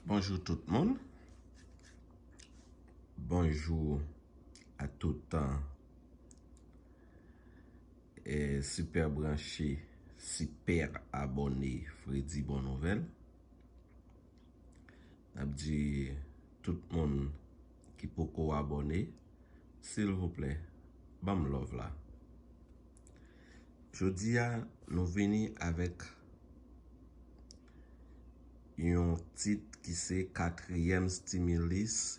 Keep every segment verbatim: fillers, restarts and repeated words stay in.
Bonjou tout moun. Bonjou a tout, e, sipè branche, sipè abòne Fredi Bon Nouvèl. N ap di tout moun ki poko abòne, silvouplè, ban m love la. Jodi a, nou vini avèk yon tit ki se katriyèm stimulus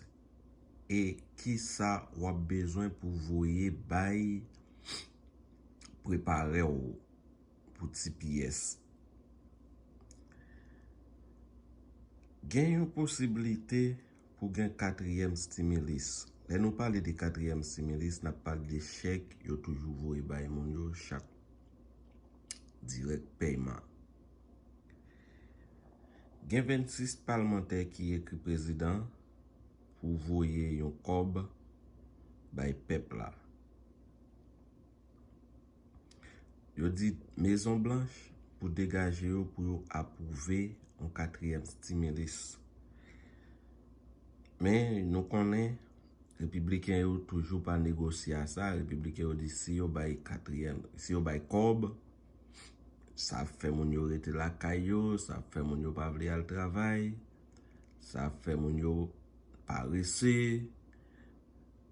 e kisa w ap bezwen pou voye bay, prepare w pou T P S. Gen yon posiblite pou gen katriyèm stimulus. Lè nou pale de katriyèm stimulus, n ap pale de chèk yo toujou voye bay moun yo chak dirèk pèyman. Gen vennsis palmantè ki ekri prezidan pou voye yon kòb bay pèp la. Yo di Mezon Blanch pou degaje yo pou yo apwouve yon katriyèm stimulus. Men nou konnen repibliken yo toujou pa negosye a sa. Repibliken yo di si yo bay katriyèm, si yo bay kòb, sa ap fè moun yo rete lakay yo, sa ap fè moun yo pa vle al travay, sa ap fè moun yo parese,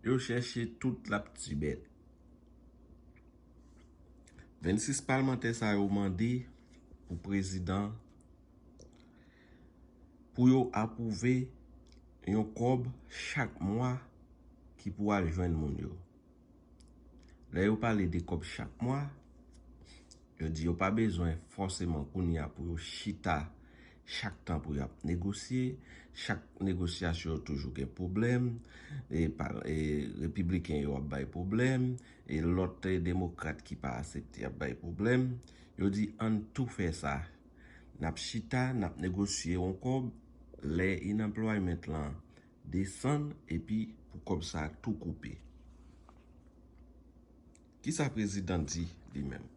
yo chèche tout laptibèt. Vennsis palmantè sa yo mande pou prezidan pou yo apwouve yon kòb chak mwa ki pou al jwenn moun yo. Lè yo pale de kòb chak mwa, yo di yo pa bezwen fòseman kounye a pou yo chita chak tan pou y ap negosye. Chak negosyasyon yo toujou gen pwoblèm. E pa, e repibliken yo ap bay pwoblèm. E lòt, e demokrat ki pa aksepte ap bay pwoblèm. Yo di ann tou fè sa. N ap chita, n ap negosye yon kòb. Lè unemployment lan desann, epi pou kòb sa a tou koupe. Kisa prezidan di li menm?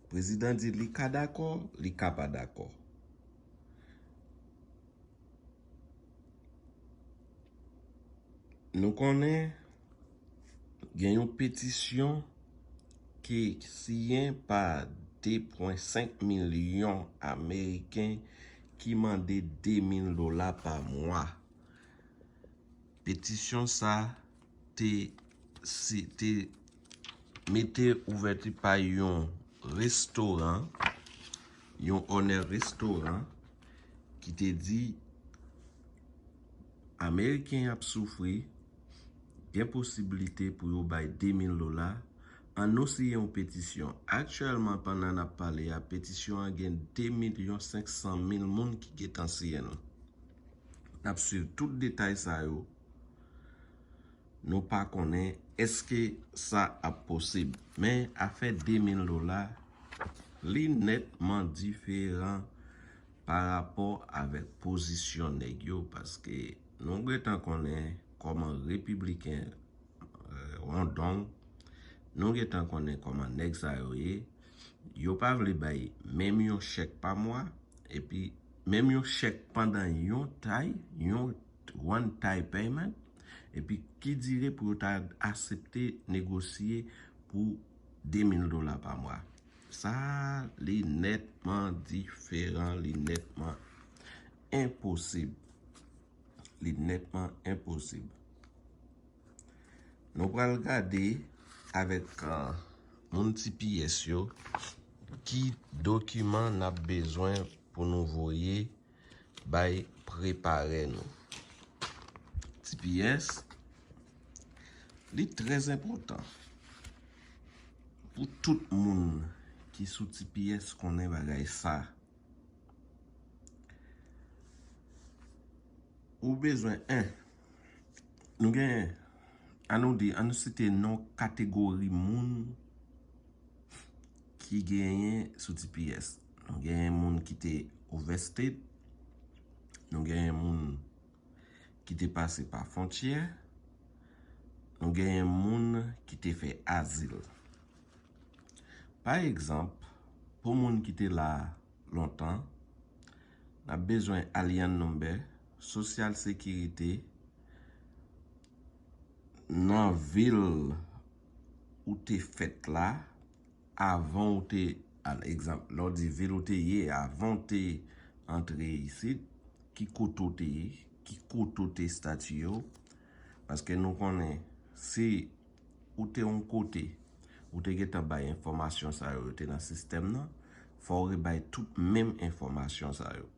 Prezidan di li ka dakò, li ka pa dakò. Nou konnen gen yon petisyon ki siyen pa de pwen senk milyon Ameriken ki mande de mil dola pa mwa. Petisyon sa te, si, te mete ouvèti pa yon restoran, yon onè restoran ki te di Ameriken ap soufri, gen posiblite pou yo bay de mil dola, ann nou siyen yon petisyon. Aktyèlman, pandan n ap pale a, petisyon an gen de milyon senk san mil moun ki gentan siyen l. N ap swiv tout detay sa yo. Nou pa konnen èske sa ap posib. Men afè de mil dola, li nètman diferan pa rapò avèk pozisyon nèg yo, paske nou gentan konnen kòman repibliken, e, wondong, nou gentan konnen kòman nèg sa yo ye. Yo pa vle bay menm yon chèk pa mwa, epi menm yon chèk pandan yon tay, yon one time payment, epi ki dire pou yo ta aksepte negosye pou de mil dola pa mwa. Sa, li nètman diferan, li nètman enposib. Li nètman enposib. Nou pral gade avèk, e, moun T P S yo ki dokiman n ap bezwen pou nou voye bay prepare nou. T P S, li trè enpòtan pou tout moun ki sou T P S konnen bagay sa. Ou bezwen, en, nou gen, ann nou di, ann nou site non kategori moun ki genyen sou T P S. Nou genyen moun ki te overstayed, nou genyen moun ki te pase pa fwontyè, nou genyen moun ki te fè azil. Pa egzanp, pou moun ki te la lontan, N ap bezwen alyann number, sosyal sekirite, nan vil ou te fèt la, avan ou te, al egzanp, lè w di vil ou te ye, avan ou te antre isit, ki kote ou te ye, ki kote ou te estati yo, paske nou konnen si ou te yon kote, ou te gentan bay enfòmasyon sa yo, yo te nan sistèm nan, fò w rebay tout menm enfòmasyon sa yo.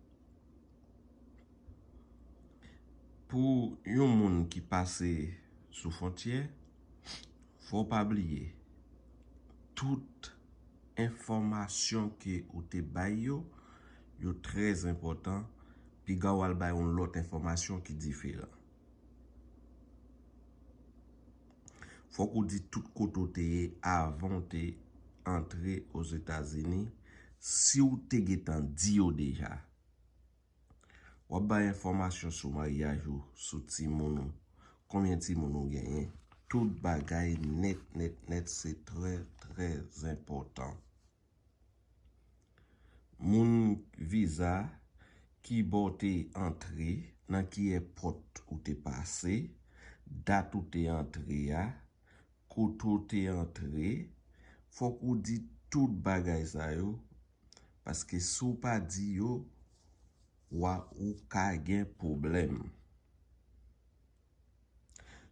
Pou yon moun ki pase sou fwontyè, fò w pa bliye, tout enfòmasyon ke ou te bay yo, yo trè enpòtan, piga w al bay yon lòt enfòmasyon ki diferan. Fòk ou di tout kote w te ye avan w te antre Ozetazini, si w te gentan di yo deja. W ap bay enfòmasyon sou maryaj ou, sou timoun ou, konbyen timoun ou genyen. Tout bagay nèt, nèt, nèt, se trè, trè enpòtan. Moun viza, ki bò w te antre, nan ki èpòt ou te pase, dat ou te antre a, kote w te antre, fòk ou di tout bagay sa yo, paske si w pa di yo, wa ou ka gen pwoblèm.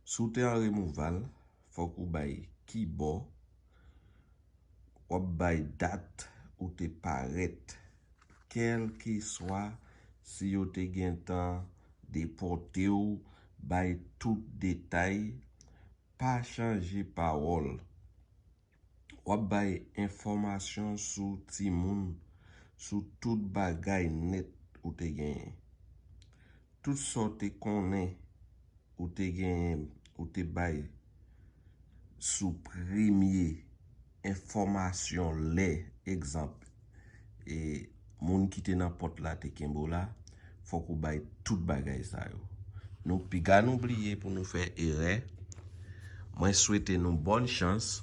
Si w te an remouval, fòk ou bay ki bò, w ap bay dat ou te parèt. Kèlkeswa si yo te gentan depòte w, bay tout detay, pa chanje pawòl. W ap bay enfòmasyon sou timoun, sou tout bagay nèt ou te genyen. Tout sa w te konnen ou te genyen, ou te bay sou premye enfòmasyon lè, egzanp, e moun ki te nan pòt la te kenbe w la, fòk ou bay tout bagay sa yo. Nou piga nou bliye pou nou fè erè. Mwen swete nou bòn chans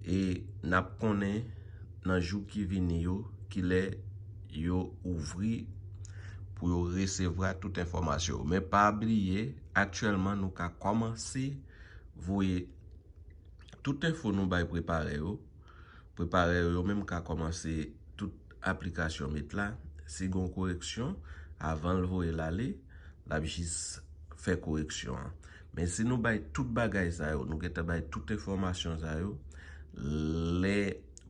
e n ap konnen nan jou ki vini yo, kilè yo ouvri pou yo resevwa tout enfòmasyon yo. Men pa bliye, aktyèlman nou ka kòmanse voye tout enfo nou bay preparè yo. Preparè yo, yo menm ka kòmanse tout aplikasyon met la. Si gen yon koreksyon, avan l voye l ale, l ap jis fè koreksyon an. Men si nou bay tout bagay sa yo, nou gentan bay tout enfòmasyon sa yo, lè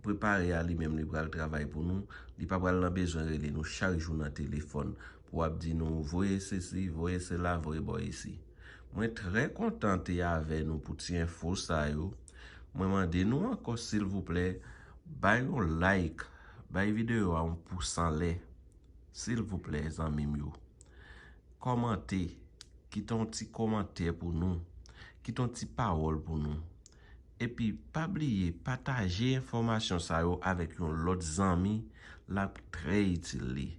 preparè a li menm li pral travay pou nou, li pa pral nan bezwen rele nou chak jou nan telefòn pou ap di nou voye sesi, voye sela, voye bò isi. Mwen trè kontan te avè nou pou ti enfo sa yo. Mwen mande nou ankò silvouplè, bay yon like, bay videyo a yon pous anlè. Silvouplè, zanmi m yo. Kòmante, kite yon ti kòmantè pou nou, kite yon ti pawòl pou nou. Epi, pa bliye pataje enfòmasyon sa yo avèk yon lòt zanmi, l ap trè itil li.